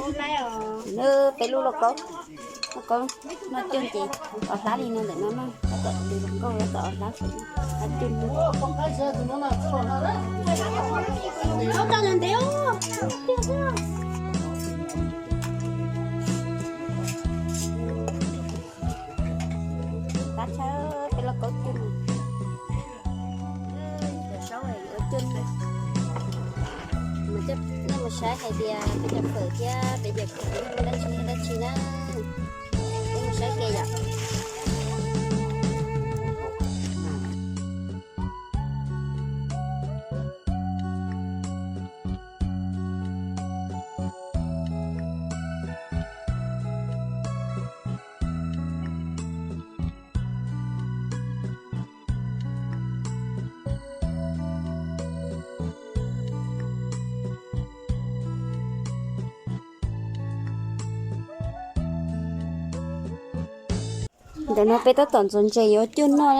Peb lub lauj kaub, lauj kaub noj cuj ces ua hlab li no ntawm no na, tab tom li los nkauj tab tom ua hlab, ua cuj no. Tab tshawb peb lauj kaub cuj no. Cov saub ua cuj no. Nej mus saib hais tias peb cov fawm thiab peb cov khaub dab tsi dab tsi na. Peb mus saib kiag yom. Ntawm no peb tab tom ntxuav ntses yuav ua cuj noj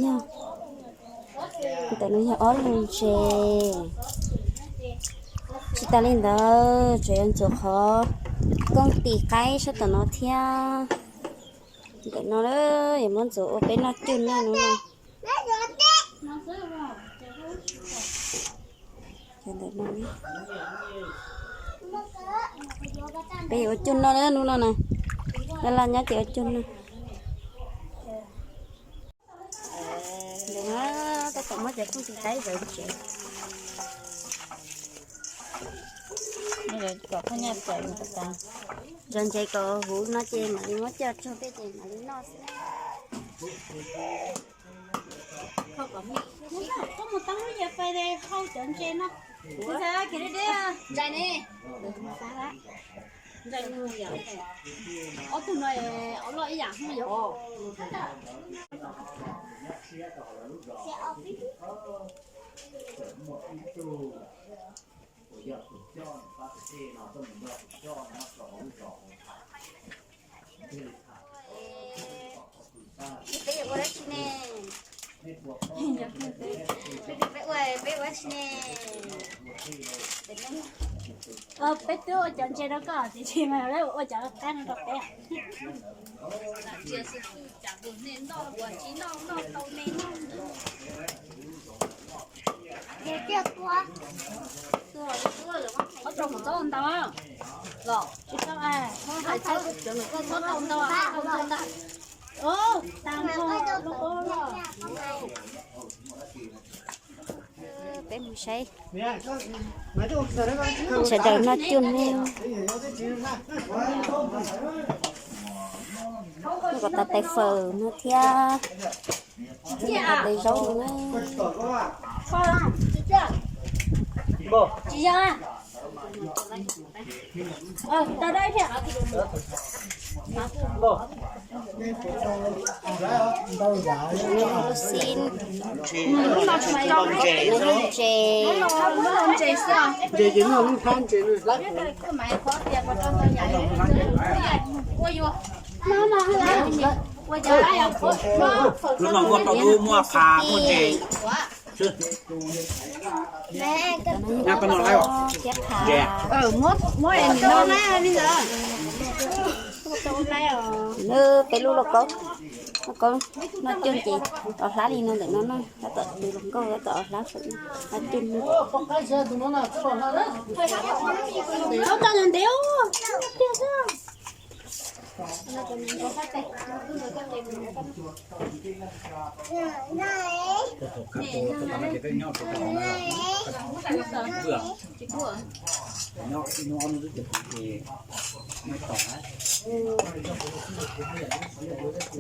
na. Ntawm no yog ob lub ntses. Tsis tas li ntawd tseem yuav ntxuav qhov kooj tis qaib sab tom no thiab. Ntawm no yuav muab ntxuav ua peb noj cuj noj no. Peb yuav ua cuj noj na hnub no na. Laj laj nyob ces ua cuj noj. Ntawm no tab tom muab cov kooj tis qaib zov ntses. Zov ntses kom huv no ces mam li muab coj tso tej ces mam li noj xwb. Koj mus tau lub yas fais hau cov ntses no. Ntses ne. Ntses, ob tug no ua loj ib yam yog. Peb ua dab tsi ne? Peb ua, peb ua dab tsi ne? Peb twb ua cov ntses rau koj tiam sis mas lawv ua cov qaib no rau peb. Tsis tau ntau, tsis tau ntau. Peb mus saib sawv daws noj cuj ne. Kom tau tais fawm no thiab, kom tau tais zaub no na. Tsis yog. Ntses. Ntses ces noj lub hlab ntses no hlab. Lub no muaj tau lub muaj qha muaj ntses. Nyob koj noj laib os. Ntses. Peb lub lauj kaub, lauj kaub noj cuj ces ua hlab li no ntawm no na, tab tom li los nkauj tab tom ua hlab, ua cuj no.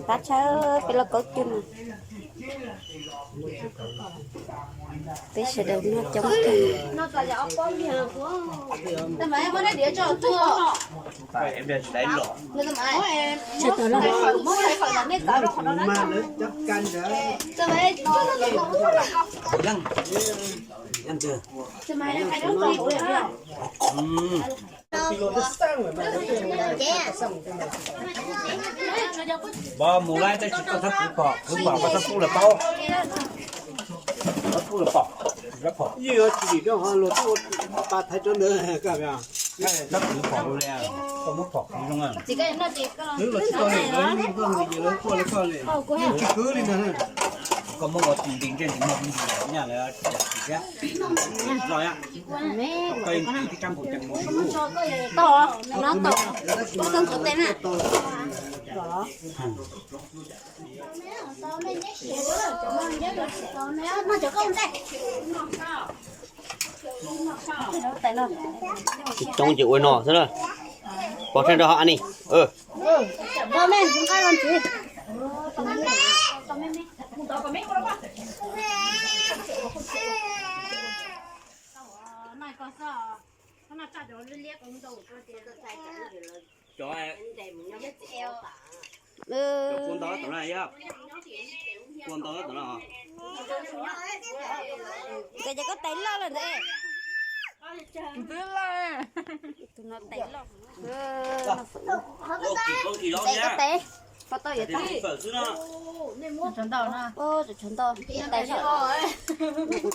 Tab tshawb peb lauj kaub cuj no. Peb sawv daws noj coob kawg. Pov mus laib tab sis koj txhob kuv pom, kuv pom koj txhob pub los paub. Txhob pub los pom. Ib yuav tsis dim rau ho luag tuaj ua pa thaiv rau ntawd koj pom. Tab kwv pom li, koj muab pom kuv zoo. Twb los tsis tau li, lawv yeej koj nqis ces lawv quaj li koj li, yeej tsis kwv li ntag. Koj muab ua tis nti ntsej nti muag nti nyaj lawv tsis thiab. Los, koj yeej tsis tib rab npau cees mus. Tau, no tau, koj txog ntxuav tes na. Tsis coob ces ua no xwb na. Pov tseg nrog ho a ni. Nkawd ces koj tais loj lawm ntawd. Tus no tais loj. Tais koj tais, koj tau yuav tau. Tsov ntau, tais loj,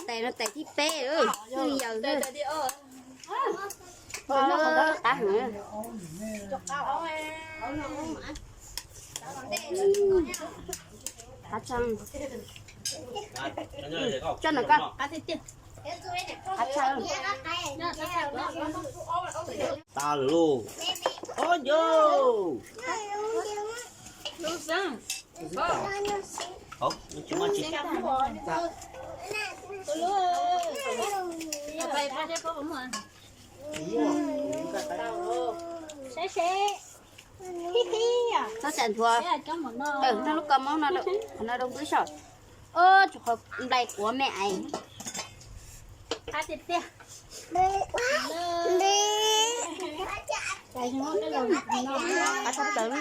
tais no tais thib peb, yawg qab heev. Qab tshaj, coj ntawm koj. Qab tshaj. Tas lawm lauj. Ob yos. Txhob tsam nthuav, noj lub kua mov no, qhov no rau npwb saib. Ob, tsuas qhov nplai quav me ais. Qab tshaj plaws na.